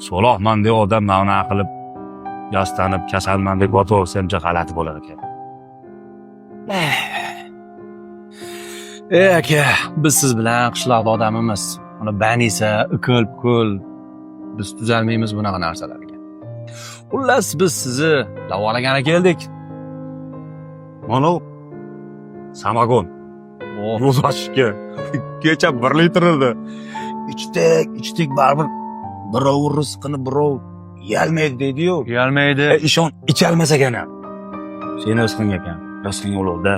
So'loqman deb odam mana qilib yastanib kasalman deb yotaversa ham g'alati bo'lar ekan. Ey aka, biz siz bilan qishloqda odamimiz. Uni banisa, ikil, ko'l biz tuzalmaymiz bunaqa narsalarga. Xullas, biz sizni davolagani keldik. Mana u samagon. Oh, Ro'zashga. Kecha 1 litr edi. Ichdik, ichdik baribir birov rizqini birov yeyolmaydi deydi-yu. Uyalmaydi. E, ishon ichalmas ekan ham. Seni rizqing ekan. Rizqing ulug'da.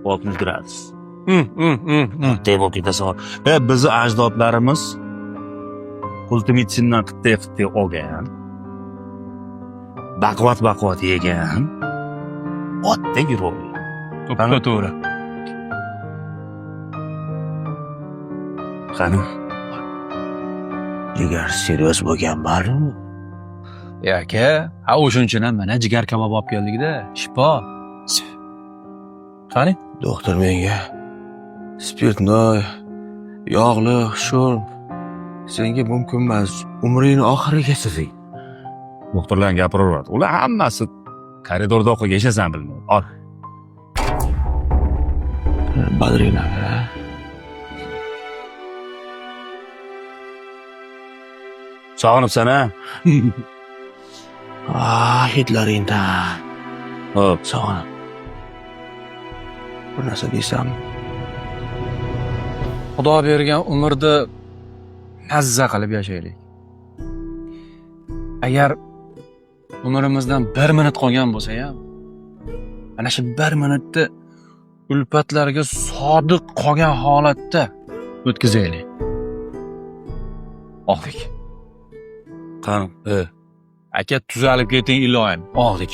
60 gradus. Deb bo'lib ketasan. E, bizni ajdodlarimiz Kultimitsindan qitday-qitday olgan. Baquvvat baquvvat yegan. Otdek yuravergan. To'ppa to'g'ri. Qani? Jigar seryoz bo'lgan barimi? E aka, ha o'shuning uchun ham mana jigar kabob olib keldik-da. Shifo. Qani? Doktor menga spirtnoy, yog'li, sho'r senga mumkin emas. Umringni oxirigacha deydi. Doktorlar gapiraveradi. Ular hammasi koridorda o'qigan, hech narsani bilmaydi. Ol. Badringlar. Sog'inibsan a? Ah, hidlaringdan Xo'p. sog'inib. Bir narsa desam, Xudo bergan umrda mazza qilib yashaylik. Agar umrimizdan 1 minut qolgan bo'lsa ham, ana shu 1 minutni ulfatlarga sodiq qolgan holatda o'tkazaylik. Oldik. Qani? E, Aka tuzalib keting iloyim. Oldik.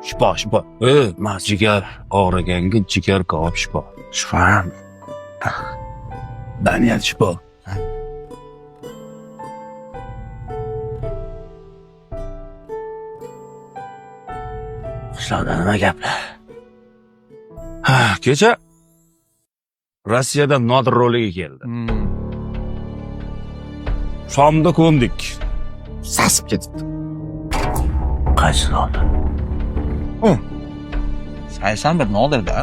Shifo, shifo. E, mas jigar og'riganga jigar kabob shifo. Shifam. Baniyat shifo. Qishloqda nima gaplar? Ha, kecha Rossiyadan Nodir roliga keldi. Shomda ko'mdik. Sasib ketibdi. Qaysi Nodir? 81 Nodirda.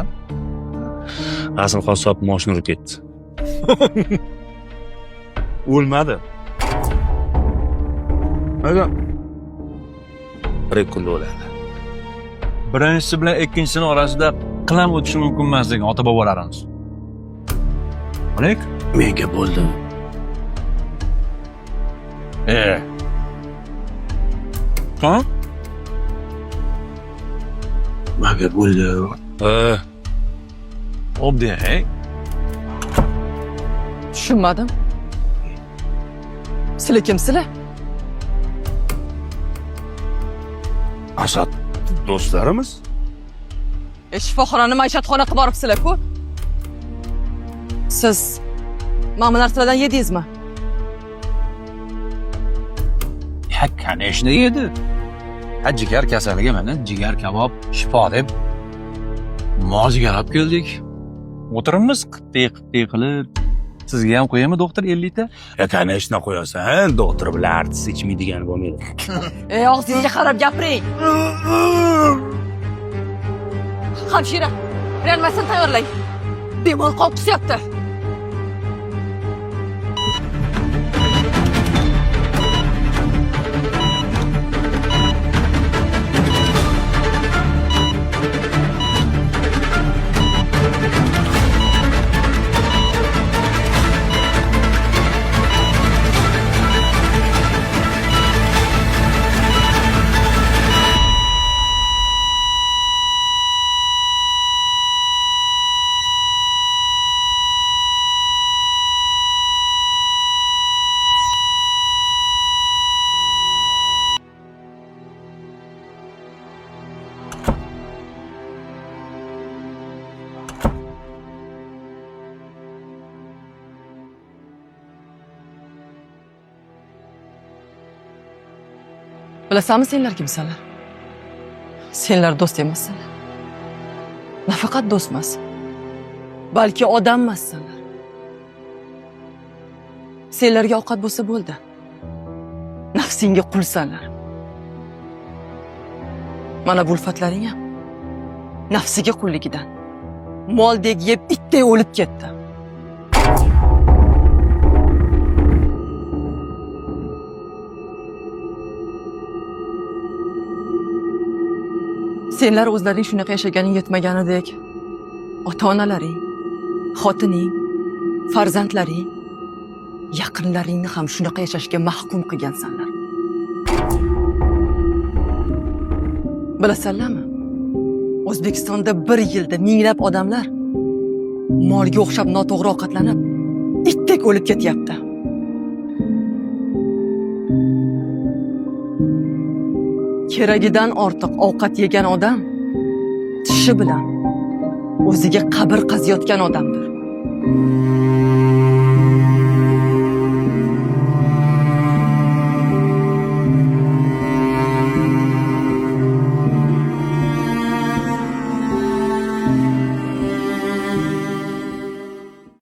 Asl qassob moshina urib ketdi. O'lmadi. Lekin bir ikki kunda o'ladi. Birinchisi bilan ikkinchisini orasida qilam o'tishi mumkin emas degan ota bobolarimiz. Olik? Menga bo'ldi. E. Ha? Menga bo'ldi. E, Obdi, hey. Tushunmadim. Sizlar kimsizlar? Asad do'stlarimiz. E, shifoxonani maishatxona qilib boribsizlar-ku. Siz mana bu narsalardan yedingizmi? Ha, конечно yedi. Ha, jigar kasaliga mana jigar kabob shifo deb mol jigar olib keldik. O'tiribmiz qittiy qittiy qilib. Sizga ham qo'yaymi doktor 50 ta? E, конечно qo'yasan. Doktor bilan artist ichmaydigan bo'lmaydi. Ey, og'zingizga qarab gapiring. Hamshira, reanimatsiyani tayyorlang. Bemor qon qusyapti. Bilasanmi senlar kimsanlar? Senlar do'st emassanlar. Nafaqat do'st emas, balki odam emassanlar. Senlarga ovqat bo'lsa bo'ldi. Nafsingga qulsanlar. Mana bu ulfatlaring ham nafsiga qulligidan moldek yeb itdek o'lib ketdi. Senlar o'zlaring shunaqa yashaganing yetmaganidek, ota-onalaring, xotining, farzandlaring, yaqinlaringni ham shunaqa yashashga mahkum qilgansanlar. Bilasanlarmi? O'zbekistonda bir yilda minglab odamlar molga o'xshab noto'g'ri ovqatlanib, itdek o'lib ketyapti. Keragidan ortiq ovqat yegan odam tishi bilan o'ziga qabr qaziyotgan odamdir.